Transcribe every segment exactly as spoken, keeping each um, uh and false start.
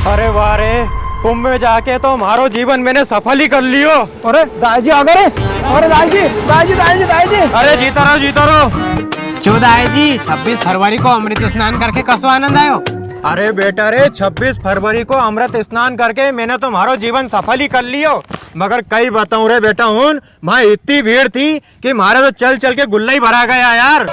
अरे वाह रे, कुंभ में जाके तो म्हारो जीवन मैंने सफल ही कर लियो। अरे दाई जी आ गए रे। अरे दाई जी, दाई जी, दाई जी, दाई जी। अरे जीता रहो, जीता रहो। क्यों दाई जी, छब्बीस फरवरी को अमृत स्नान करके कसो आनंद आयो? अरे बेटा रे, छब्बीस फरवरी को अमृत स्नान करके मैंने तो म्हारो जीवन सफल ही कर लियो। मगर कई बताऊं रे बेटा हूँ, वहाँ इतनी भीड़ थी कि म्हारे तो चल चल के गुल्ला ही भरा गया यार।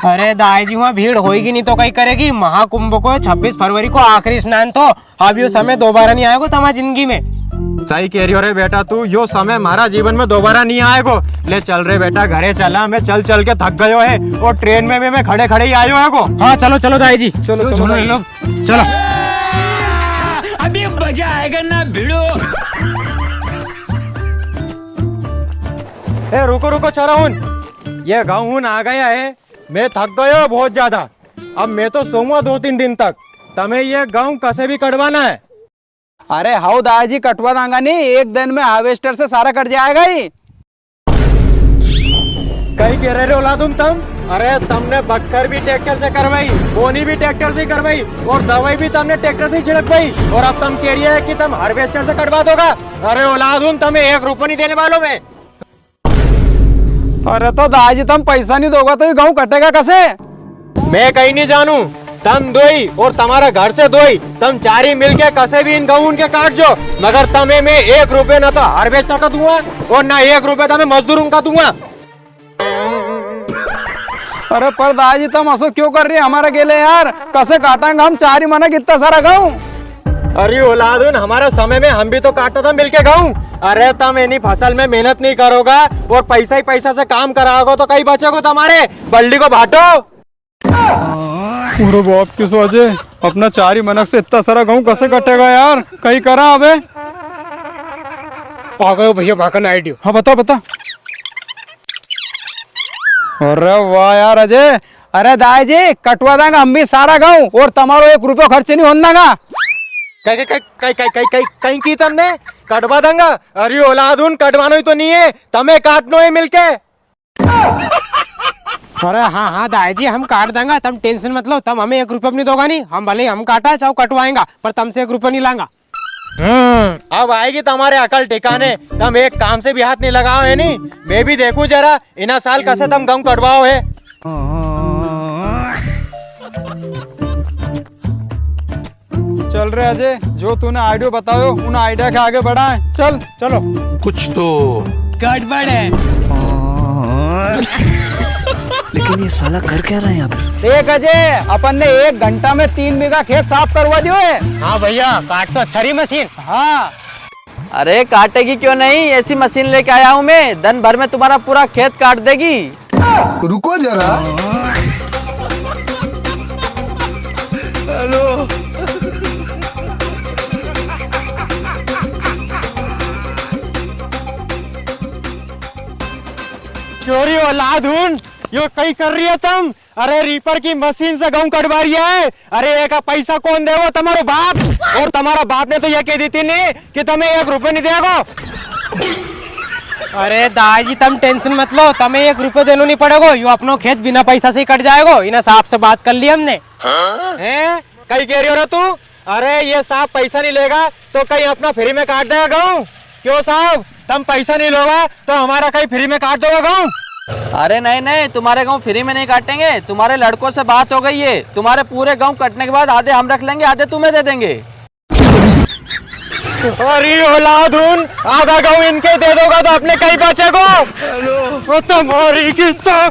अरे दाई जी, वहाँ भीड़ होएगी नी तो कई करेगी? महाकुंभ को छब्बीस फरवरी को आखिरी स्नान थो। अब यो समय दोबारा नी आएगो तमारी जिंदगी में। सही कह रियो रे बेटा तू, यो समय म्हारा जीवन में दोबारा नी आएगो। ले चल रे बेटा, घरे चला, मैं चल चल के थक गयो है और ट्रेन में भी मैं खड़े खड़े ही आयो है को। हाँ चलो चलो दाई जी, चलो, चलो, चलो। ले लो, चलो। अभी मजा आएगा ना भिड़ो। ए रुको रुको छोरा हुन, ये गाँव हुन आ गया है, मैं थक गयो बहुत ज्यादा। अब मैं तो सोऊंगा दो तीन दिन तक, तमे ये गाँव कसे भी कटवाना है। अरे हाउ दाई जी, कटवा दांगा नी, एक दिन में हार्वेस्टर से सारा कट जाएगा ही। कई कह रहे रे औलाद हुन तम? अरे तमने बक्खर भी ट्रैक्टर से करवाई, बोनी भी ट्रैक्टर से ही करवाई और दवाई भी तमने ट्रैक्टर से ही छिड़कवाई और अब तम कह रिया है कि तम हार्वेस्टर से कटवा दोगा। अरे औलाद हुन, तमे एक रुपयो नी देने वालो मैं। अरे तो दाई जी, तम पैसा नी दोगा तो ये गाँव कटेगा कसे? मैं कई नी जानू, तम दोई और तमारा घर से दोई, तम चारी मिलके कसे भी इन गाँव हुन के काट जो, मगर तमे मैं एक रुपयो ना तो हार्वेस्टर का दूंगा और ना एक रुपयो तमे मजदूर हुन का दूंगा। अरे पर दाई जी, तम असो क्यों कर रिया हमारा गेले यार? कसे काटांगा हम चारी मनख इतना सारा गाँव? अरे औलाद हुन, हमारा समय में हम भी तो काटता था मिलके गाँव। अरे तम इनी फसल में मेहनत नी करोगा और पैसा ही पैसा से काम कराओगा तो कई बचेगो तमारे? बल्डी को भाटो। अरे बाप की सो अजय, अपना चारी मनख से इतना सारा गाँव कसे कटेगा यार? कई करा अबे। आ गयो भैया, म्हाकन आइडियो। हाँ बता बता। अरे वाह यार अजय, अरे दाई जी, कटवा दांगा हम भी सारा गाँव और तमारो एक रुपयो खर्च नी होन दांगा। कई, कई, कई, कई की तमने कटवा दांगा? अरे औलाद हुन, कटवानो ही तो नी है, तमे काटनो है मिलके। अरे हाँ, हाँ, दाई जी, हम काट दांगा, तम tension मत लो, तम हमें एक रुपयो भी नी दोगा नी, हम भले ही हम काटा, चाहे कटवाएंगा, पर तमसे एक रुपयो नी लांगा। हम्म, अब आएगी तमारे अकल ठिकाने। तम एक काम से भी हाथ नी लगाओ है नी। मैं भी देखूं जरा, इना साल कसे तम गाँव कटवाओ है। चल रे अजय, जो तूने आइडियो बतायो, उन आइडिया के आगे बढ़ाएं। चल। चलो। कुछ तो गड़बड़ है। लेकिन ये साला कर क्या रहा है यहाँ पे? देख अजय, अपन ने एक घंटा में तीन बीघा खेत साफ करवा दियो है। हाँ भैया, काट तो अच्छा री मशीन। हाँ। अरे काटेगी क्यों नहीं, ऐसी मशीन लेके आया हूँ मैं, दन भर में तुम्हारा पूरा खेत काट देगी। रुको जरा। हेलो। चोरी औलाद हुन, यो कई कर रिया तम? अरे रीपर की मशीन से गाँव कटवा रिया है। अरे एका पैसा कौन देगो? तमारो बाप। और तमारा बाप ने तो ये कह दी थी नी कि तमे एक रुपयो नी देगो। अरे दाई जी, तम tension मत लो, तमे एक रुपयो देनो नी पड़ेगो, यो अपनो खेत बिना पैसा से ही कट जाएगो, इना साहब से बात कर ली हमने। हैं? कई कह रियो रे तू? अरे ये साहब पैसा नी लेगा तो कई अपना free में काट देगा गाँव? क्यों साहब, तम पैसा नी लोगा तो हमारा कई free में काट दोगा गाँव? अरे नहीं नहीं, तुम्हारे गाँव free में नहीं काटेंगे, तुम्हारे लड़कों से बात हो गई है, तुम्हारे पूरे गाँव कटने के बाद आधे हम रख लेंगे, आधे तुम्हें दे देंगे। अरे औलाद हुन, आधा गाँव इनके दे दोगा तो अपने कई बचेगो? ओ तमारी किस्सा।